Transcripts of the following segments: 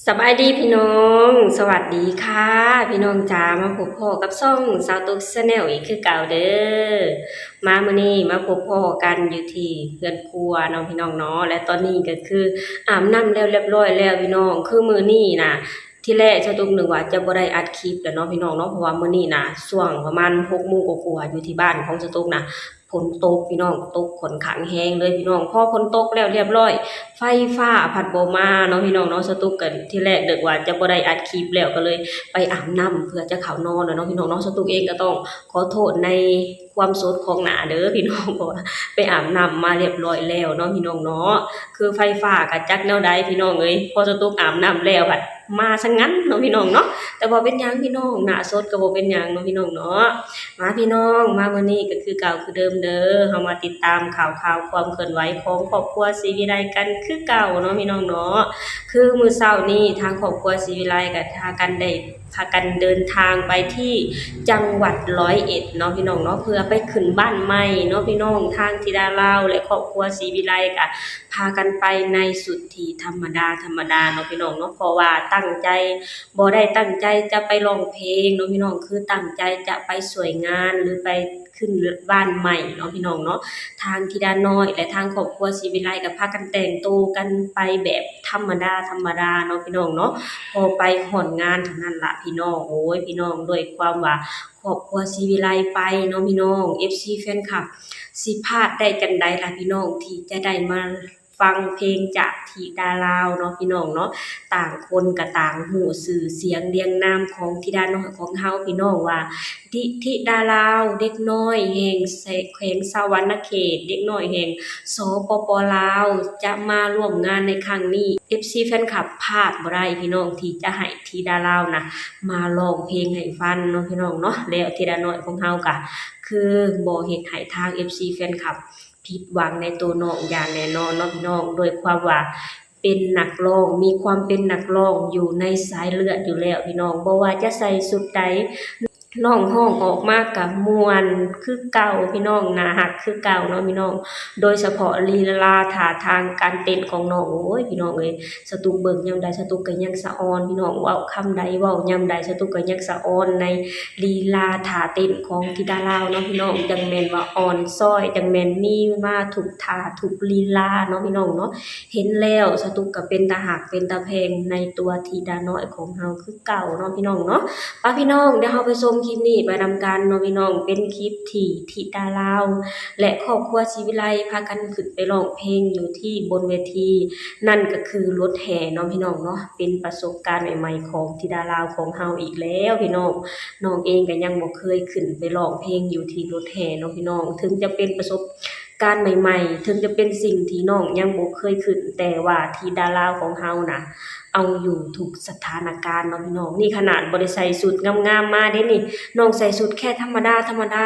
ສະບາຍດີພີ່ນ້ອງ ສະຫວັດດີຄ່ະພີ່ນ້ອງຈ໋າ ມາພົບພໍ້ກັບຊ່ອງສາວຕຸກ Channel ອີກຄືເກົ່າເດີ້. ມາມື້ນີ້ມາພົບພໍ້ກັນຢູ່ທີ່ເຮືອນຄົວເນາະພີ່ນ້ອງເນາະ ແລະຕອນນີ້ກໍຄືອາບນ້ຳແລ້ວລຽບລ້ອຍແລ້ວພີ່ນ້ອງ. ຄືມື້ນີ້ນະ ທີແລກສາວຕຸກນຶກວ່າຈະບໍ່ໄດ້ອັດຄລິບແລ້ວເນາະພີ່ນ້ອງເນາະ ເພາະວ່າມື້ນີ້ນະ ຊ່ວງປະມານຫົກໂມງກວ່າໆ ຢູ່ທີ່ບ້ານຂອງສາວຕຸກນະ ຝົນຕົກພີ່ນ້ອງ ຕົກຂ້ອນຂ້າງແຮງເລີຍພີ່ນ້ອງ. ພໍຝົນຕົກແລ້ວລຽບລ້ອຍ ໄຟຟ້າພັດບໍ່ມາເນາະພີ່ນ້ອງເນາະ. ສາວຕຸກກໍທີແລກນຶກວ່າຈະບໍ່ໄດ້ອັດຄລິບແລ້ວ ກໍເລີຍໄປອາບນ້ຳເພື່ອຈະເຂົ້ານອນແລ້ວເນາະພີ່ນ້ອງເນາະ. ສາວຕຸກເອງກໍຕ້ອງຂໍໂທດໃນຄວາມສົດຂອງໜ້າເດີ້ພີ່ນ້ອງ ເພາະວ່າໄປອາບນ້ຳມາລຽບລ້ອຍແລ້ວເນາະພີ່ນ້ອງເນາະ. ຄືໄຟຟ້າກໍຈັກແນວໃດພີ່ນ້ອງເອີຍ ພໍສາວຕຸກອາບນ້ຳແລ້ວພັດ ມາຊະງັ້ນເນາະພີ່ນ້ອງເນາະ. ແຕ່ບໍ່ເປັນຫຍັງພີ່ນ້ອງ ໜ້າສົດກໍບໍ່ເປັນຫຍັງເນາະພີ່ນ້ອງເນາະ. ມາພີ່ນ້ອງ ມາມື້ນີ້ກໍຄືເກົ່າຄືເດີມເດີ້ ເຮົາມາຕິດຕາມຂ່າວຄາວຄວາມເຄື່ອນໄຫວຂອງຄອບຄົວສີວິໄລກັນຄືເກົ່າເນາະພີ່ນ້ອງເນາະ. ຄືມື້ເຊົ້ານີ້ທາງຄອບຄົວສີວິໄລກໍພາກັນໄດ້ ພາກັນເດີນທາງໄປທີ່ຈັງຫວັດຮ້ອຍເອັດເນາະພີ່ນ້ອງເນາະ ເພື່ອໄປຂຶ້ນບ້ານໃໝ່ເນາະພີ່ນ້ອງ. ທາງທິດາລາວ ແລະ ຄອບຄົວສີວິໄລກໍພາກັນໄປໃນຊຸດທີ່ທຳມະດາໆເນາະພີ່ນ້ອງເນາະ ເພາະວ່າຕັ້ງໃຈ ບໍ່ໄດ້ຕັ້ງໃຈຈະໄປຮ້ອງເພງເນາະພີ່ນ້ອງ ຄືຕັ້ງໃຈຈະໄປຊ່ວຍງານ ຫຼື ໄປຂຶ້ນບ້ານໃໝ່ເນາະພີ່ນ້ອງເນາະ. ທາງທິດານ້ອຍ ແລະ ທາງຄອບຄົວສີວິໄລກໍພາກັນແຕ່ງໂຕກັນໄປແບບທຳມະດາໆເນາະພີ່ນ້ອງເນາະ. ພໍໄປຮອດງານເທົ່ານັ້ນລະພີ່ນ້ອງ ໂອ້ຍ ພີ່ນ້ອງ ດ້ວຍຄວາມວ່າຄອບຄົວສີວິໄລໄປເນາະພີ່ນ້ອງ ເອັຟຊີ ແຟນຄລັບ ຊິພາດໄດ້ຈັ່ງໃດລະພີ່ນ້ອງ ທີ່ຈະໄດ້ມາ ຟັງເພງຈາກທິດາລາວເນາະພີ່ນ້ອງເນາະ. ຕ່າງຄົນກໍຕ່າງຮູ້ຊື່ສຽງລຽງນາມຂອງທິດານ້ອຍຂອງເຮົາພີ່ນ້ອງວ່າ ທິ ທິດາລາວ ເດັກນ້ອຍແຫ່ງແຂວງສະຫວັນນະເຂດ ເດັກນ້ອຍແຫ່ງ ສປປ ລາວ ຈະມາຮ່ວມງານໃນຄັ້ງນີ້ ເອັຟຊີ ແຟນຄລັບ ພາດບໍ່ໄດ້ພີ່ນ້ອງ ທີ່ຈະໃຫ້ທິດາລາວນະ ມາຮ້ອງເພງໃຫ້ຟັງເນາະພີ່ນ້ອງເນາະ. ແລ້ວທິດານ້ອຍຂອງເຮົາກໍຄືບໍ່ເຮັດໃຫ້ທາງ ເອັຟຊີ ແຟນຄລັບ ຜິດຫວັງໃນໂຕນ້ອງຢ່າງແນ່ນອນເນາະພີ່ນ້ອງ ດ້ວຍຄວາມວ່າເປັນນັກຮ້ອງ ມີຄວາມເປັນນັກຮ້ອງຢູ່ໃນສາຍເລືອດຢູ່ແລ້ວພີ່ນ້ອງ. ບໍ່ວ່າຈະໃສ່ຊຸດໃດ ນ້ອງຮ້ອງອອກມາກະມ່ວນຄືເກົ່າພີ່ນ້ອງ ໜ້າຮັກຄືເກົ່າເນາະພີ່ນ້ອງ. ໂດຍສະເພາະລີລາທ່າທາງການເຕັ້ນຂອງນ້ອງ ໂອ້ຍ ພີ່ນ້ອງເອີຍ ສາວຕຸກເບິ່ງຍາມໃດ ສາວຕຸກກໍຍັງສະອອນພີ່ນ້ອງ ເວົ້າຄຳໃດ ເວົ້າຍາມໃດ ສາວຕຸກກໍຍັງສະອອນໃນ ລີລາທ່າເຕັ້ນຂອງທິດາລາວເນາະພີ່ນ້ອງ ຈັ່ງແມ່ນວ່າອ່ອນຊ້ອຍ ຈັ່ງແມ່ນມີມາທຸກທ່າທຸກລີລາເນາະພີ່ນ້ອງເນາະ. ເຫັນແລ້ວສາວຕຸກກໍເປັນຕາຮັກເປັນຕາແພງໃນຕົວທິດານ້ອຍຂອງເຮົາຄືເກົ່າເນາະພີ່ນ້ອງເນາະ. ປະພີ່ນ້ອງ ດຽວເຮົາໄປຊົມຄລິບນີ້ໄປນຳກັນເນາະພີ່ນ້ອງ ເປັນຄລິບທີ່ທິດາລາວ ແລະ ຄອບຄົວສີວິໄລພາກັນຂຶ້ນໄປຮ້ອງເພງຢູ່ທີ່ບົນເວທີ ນັ້ນກໍຄືລົດແຫ່ເນາະພີ່ນ້ອງເນາະ. ເປັນປະສົບການໃໝ່ໆຂອງທິດາລາວຂອງເຮົາອີກແລ້ວພີ່ນ້ອງ. ນ້ອງເອງກໍຍັງບໍ່ເຄີຍຂຶ້ນໄປຮ້ອງເພງຢູ່ທີ່ລົດແຫ່ເນາະພີ່ນ້ອງ. ເຖິງຈະເປັນປະສົບການໃໝ່ໆ ເຖິງຈະເປັນສິ່ງທີ່ນ້ອງຍັງບໍ່ເຄີຍຂຶ້ນ ແຕ່ວ່າທິດາລາວຂອງເຮົານະ ເອົາຢູ່ທຸກສະຖານະການເນາະພີ່ນ້ອງ. ນີ້ຂະໜາດບໍ່ໄດ້ໃສ່ຊຸດງາມໆມາເດ້ນີ້ ນ້ອງໃສ່ຊຸດແຄ່ທຳມະດາ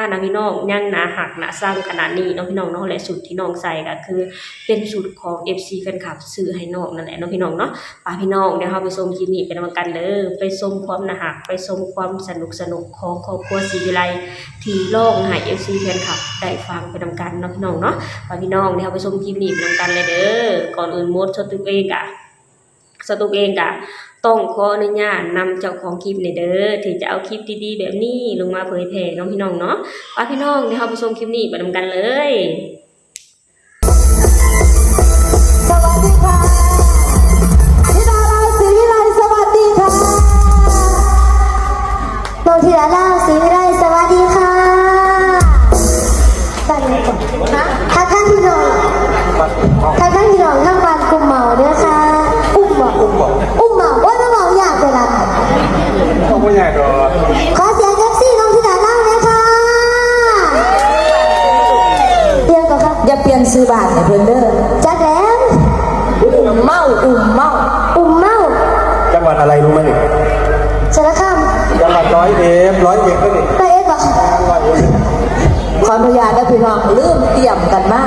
ໆນະພີ່ນ້ອງ ຍັງໜ້າຮັກໜ້າຊັງຂະໜາດນີ້ເນາະພີ່ນ້ອງເນາະ. ແລະ ຊຸດທີ່ນ້ອງໃສ່ກໍຄືເປັນຊຸດຂອງ ເອັຟຊີ ແຟນຄລັບ ຊື້ໃຫ້ນ້ອງນັ້ນແຫຼະເນາະພີ່ນ້ອງເນາະ. ປະພີ່ນ້ອງ ດຽວເຮົາໄປຊົມຄລິບນີ້ໄປນຳກັນເດີ້ ໄປຊົມຄວາມໜ້າຮັກ ໄປຊົມຄວາມສະໜຸກສະໜຸກຂອງຄອບຄົວສີວິໄລ ທີ່ຮ້ອງໃຫ້ ເອັຟຊີ ແຟນຄລັບ ໄດ້ຟັງໄປນຳກັນເນາະພີ່ນ້ອງເນາະ. ປະພີ່ນ້ອງ ດຽວເຮົາໄປຊົມຄລິບນີ້ໄປນຳກັນເລີຍເດີ້. ກ່ອນອື່ນໝົດ ສາວຕຸກເອງກະ ສາວຕຸກເອງກະຕ້ອງຂໍອະນຸຍາດນຳເຈົ້າຂອງຄລິບນີ້ເດີ້ ທີ່ຈະເອົາຄລິບດີໆແບບນີ້ລົງມາເຜີຍແຜ່ເນາະພີ່ນ້ອງເນາະ. ປະພີ່ນ້ອງ ດຽວເຮົາໄປຊົມຄລິບນີ້ໄປນຳກັນເລີຍ. ສະຫວັດດີຄ່ະ ທິດາລາວ ສີວິໄລ ສະຫວັດດີຄ່ະ. ນ້ອງທິດາລາວ ສີວິໄລ ສະຫວັດດີຄ່ະ. ທັກທາຍພີ່ນ້ອງ ທັກທາຍພີ່ນ້ອງທາງບ້ານກຸ່ມເມົາເດີ້ຄ່ະ. ກຸ່ມເມົາ ກຸ່ມເມົາ ໂອ້ຍ ມາເວົ້າຍາກແທ້ລະ. ເວົ້າບໍ່ຍາກດອກ. ຂໍສຽງ ເອັຟຊີ ນ້ອງທິດາລາວແດ່ຄ່ະ. ອີຫຍັງກໍ ຢ່າປ່ຽນຊື່ບ້ານໃຫ້ເພິ່ນເດີ້. ຈັກແລ້ວ. ອຸ່ມເມົາ ອຸ່ມເມົາ ອຸ່ມເມົາ. ຈັງຫວັດອະໄລ ຮູ້ໄໝນີ້? ສາລະຄາມ. ຈັງຫວັດຮ້ອຍເອັດ ຮ້ອຍເອັດເດ້ນີ້. ຮ້ອຍເອັດບໍ່? ຮ້ອຍເອັດ. ຂໍອະນຸຍາດເດີ້ພີ່ນ້ອງ ລືມຕຽມກັນມາ.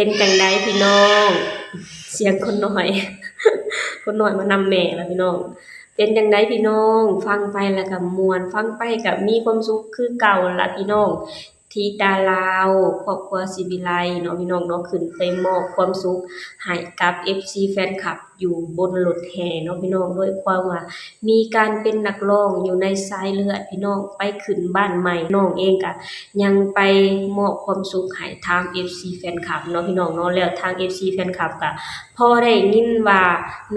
ເປັນຈັ່ງໃດພີ່ນ້ອງ? ສຽງຄົນນ້ອຍ ຄົນນ້ອຍມານຳແມ່ລະພີ່ນ້ອງ. ເປັນຈັ່ງໃດພີ່ນ້ອງ? ຟັງໄປລະກະມ່ວນ ຟັງໄປກະມີຄວາມສຸກຄືເກົ່າລະພີ່ນ້ອງ. ທິດາລາວ ຄອບຄົວສີວິໄລເນາະພີ່ນ້ອງເນາະ ຂຶ້ນໄປມອບຄວາມສຸກໃຫ້ກັບເອັຟຊີແຟນຄລັບຢູ່ບົນລົດແຫ່ເນາະພີ່ນ້ອງ. ດ້ວຍຄວາມວ່າມີການເປັນນັກຮ້ອງຢູ່ໃນສາຍເລືອດພີ່ນ້ອງ ໄປຂຶ້ນບ້ານໃໝ່ ນ້ອງເອງກະຍັງໄປມອບຄວາມສຸກໃຫ້ທາງເອັຟຊີແຟນຄລັບເນາະພີ່ນ້ອງເນາະ. ແລ້ວທາງເອັຟຊີແຟນຄລັບກະ ພໍໄດ້ຍິນວ່າ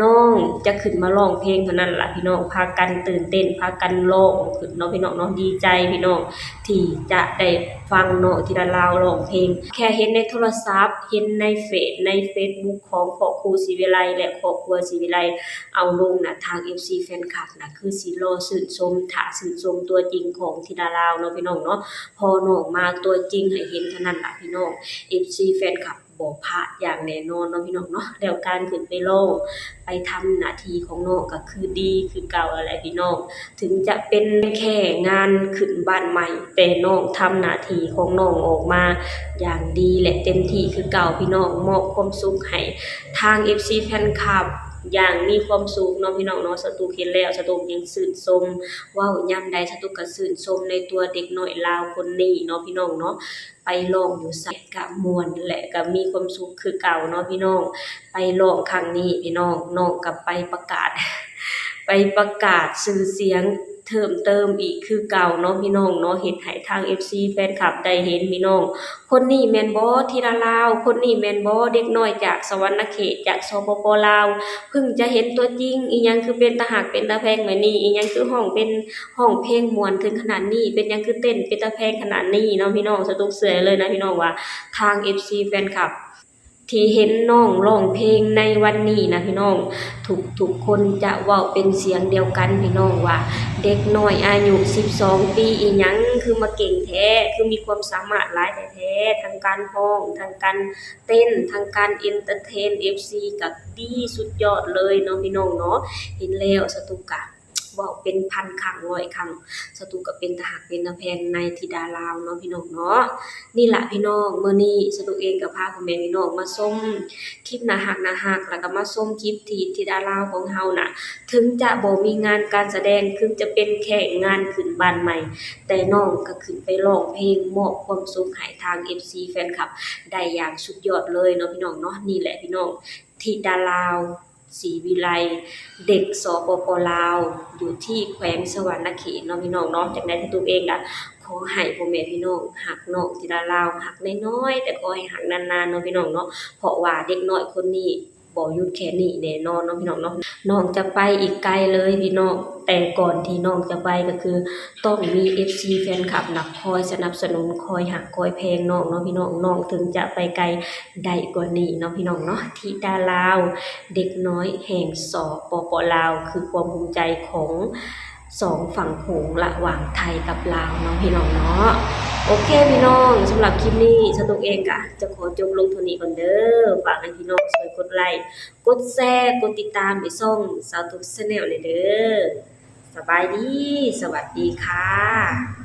ນ້ອງຈະຂຶ້ນມາຮ້ອງເພງເທົ່ານັ້ນລະພີ່ນ້ອງ ພາກັນຕື່ນເຕັ້ນ ພາກັນຮ້ອງຂຶ້ນເນາະພີ່ນ້ອງເນາະ. ດີໃຈພີ່ນ້ອງ ທີ່ຈະໄດ້ຟັງນ້ອງທິດາລາວຮ້ອງເພງ ແຄ່ເຫັນໃນໂທລະສັບ ເຫັນໃນເຟສ ໃນເຟສບຸກຂອງຄອບຄົວສີວິໄລ ແລະ ຄອບຄົວສີວິໄລເອົາລົງນະ ທາງເອັຟຊີແຟນຄລັບນະ ຄືຊິລໍຊື່ນຊົມ ຖ້າຊື່ນຊົມຕົວຈິງຂອງທິດາລາວເນາະພີ່ນ້ອງເນາະ. ພໍນ້ອງມາຕົວຈິງໃຫ້ເຫັນເທົ່ານັ້ນລະພີ່ນ້ອງ ເອັຟຊີແຟນຄລັບ ບໍ່ພາດຢ່າງແນ່ນອນເນາະພີ່ນ້ອງເນາະ. ແລ້ວການຂຶ້ນໄປຮ້ອງ ໄປທຳໜ້າທີ່ຂອງນ້ອງກະຄືດີຄືເກົ່າຫັ້ນແຫຼະພີ່ນ້ອງ. ເຖິງຈະເປັນແຄ່ງານຂຶ້ນບ້ານໃໝ່ ແຕ່ນ້ອງທຳໜ້າທີ່ຂອງນ້ອງອອກມາຢ່າງດີ ແລະ ເຕັມທີ່ຄືເກົ່າພີ່ນ້ອງ. ມອບຄວາມສຸກໃຫ້ທາງເອັຟຊີແຟນຄລັບຢ່າງມີຄວາມສຸກເນາະພີ່ນ້ອງເນາະ. ສະຕຸກເຫັນແລ້ວ ສະຕຸກຍັງຊື່ນຊົມ ເວົ້າຍາມໃດສະຕຸກກະຊື່ນຊົມໃນຕົວເດັກນ້ອຍລາວຄົນນີ້ເນາະພີ່ນ້ອງເນາະ. ໄປຮ້ອງຢູ່ໃສກະມ່ວນ ແລະ ກະມີຄວາມສຸກຄືເກົ່າເນາະພີ່ນ້ອງ. ໄປຮ້ອງຄັ້ງນີ້ພີ່ນ້ອງ ນ້ອງກະໄປປະກາດ ໄປປະກາດຊື່ສຽງເພີ່ມເຕີມອີກຄືເກົ່າເນາະພີ່ນ້ອງເນາະ. ເຮັດໃຫ້ທາງເອັຟຊີແຟນຄລັບໄດ້ເຫັນພີ່ນ້ອງ ຄົນນີ້ແມ່ນບໍ່ທິດາລາວ? ຄົນນີ້ແມ່ນບໍ່ເດັກນ້ອຍຈາກສະຫວັນນະເຂດ ຈາກ ສປປ ລາວ? ເພິ່ງຈະເຫັນຕົວຈິງ ອີ່ຫຍັງຄືເປັນຕາຮັກເປັນຕາແພງແບບນີ້? ອີ່ຫຍັງຄືຮ້ອງເປັນ ຮ້ອງເພງມ່ວນເຖິງຂະໜາດນີ້? ເປັນຫຍັງຄືເຕັ້ນເປັນຕາແພງຂະໜາດນີ້ເນາະພີ່ນ້ອງ? ສະຕຸກເຊື່ອເລີຍນະພີ່ນ້ອງວ່າ ທາງເອັຟຊີແຟນຄລັບ ທີ່ເຫັນນ້ອງຮ້ອງເພງໃນວັນນີ້ນະພີ່ນ້ອງ ທຸກໆຄົນຈະເວົ້າເປັນສຽງດຽວກັນພີ່ນ້ອງວ່າ ເດັກນ້ອຍອາຍຸສິບສອງປີ ອີ່ຫຍັງຄືມາເກັ່ງແທ້ ຄືມີຄວາມສາມາດຫຼາຍແທ້ໆ ທັງການຮ້ອງ ທັງການເຕັ້ນ ທັງການເອັນເຕີເທນເອັຟຊີ ກະດີສຸດຍອດເລີຍເນາະພີ່ນ້ອງເນາະ. ເຫັນແລ້ວສະຕຸກກະ ເວົ້າເປັນພັນຄັ້ງຮ້ອຍຄັ້ງ ສະຕຸກກະເປັນຕາຮັກເປັນຕາແພງໃນທິດາລາວເນາະພີ່ນ້ອງເນາະ. ນີ້ລະພີ່ນ້ອງ ມື້ນີ້ສະຕຸກເອງກະພາພໍ່ແມ່ພີ່ນ້ອງມາຊົມຄລິບໜ້າຮັກໆ ແລ້ວກະມາຊົມຄລິບທີ່ທິດາລາວຂອງເຮົານະ ເຖິງຈະບໍ່ມີງານການສະແດງ ເຖິງຈະເປັນແຄ່ງານຂຶ້ນບ້ານໃໝ່ ແຕ່ນ້ອງກະຂຶ້ນໄປຮ້ອງເພງມອບຄວາມສຸກໃຫ້ທາງເອັຟຊີແຟນຄລັບໄດ້ຢ່າງສຸດຍອດເລີຍເນາະພີ່ນ້ອງເນາະ. ນີ້ແຫຼະພີ່ນ້ອງ ທິດາລາວ ສີວິໄລ ເດັກ ສປປ ລາວ ຢູ່ທີ່ແຂວງສະຫວັນນະເຂດເນາະພີ່ນ້ອງເນາະ. ຈັ່ງໃດສະຕຸກເອງກະຂໍໃຫ້ພໍ່ແມ່ພີ່ນ້ອງຮັກນ້ອງທິດາລາວ ຮັກນ້ອຍໆ ແຕ່ຂໍໃຫ້ຮັກນານໆເນາະພີ່ນ້ອງເນາະ ເພາະວ່າເດັກນ້ອຍຄົນນີ້ບໍ່ຢຸດແຄ່ນີ້ແນ່ນອນເນາະພີ່ນ້ອງເນາະ. ນ້ອງຈະໄປອີກໄກເລີຍພີ່ນ້ອງ ແຕ່ກ່ອນທີ່ນ້ອງຈະໄປກະຄືຕ້ອງມີເອັຟຊີແຟນຄລັບນະ ຄອຍສະໜັບສະໜູນ ຄອຍຮັກຄອຍແພງນ້ອງເນາະພີ່ນ້ອງ ນ້ອງເຖິງຈະໄປໄກ ໄດ້ກວ່ານີ້ເນາະພີ່ນ້ອງເນາະ. ທິດາລາວ ເດັກນ້ອຍແຫ່ງ ສປປ ລາວ ຄືຄວາມພູມໃຈຂອງສອງຝັ່ງໂຂງລະຫວ່າງໄທກັບລາວເນາະພີ່ນ້ອງເນາະ. ໂອເຄພີ່ນ້ອງ ສຳລັບຄລິບນີ້ສະຕຸກເອງກະຈະຂໍຈົບລົງເທົ່ານີ້ກ່ອນເດີ. ຝາກໃຫ້ພີ່ນ້ອງຊ່ວຍກົດໄລ ກົດແຊ ກົດຕິດຕາມໃຫ້ຊ່ອງສາວຕຸກແຊນແນວແດ່ເດີ. ສະບາຍດີ ສະຫວັດດີຄ່ະ.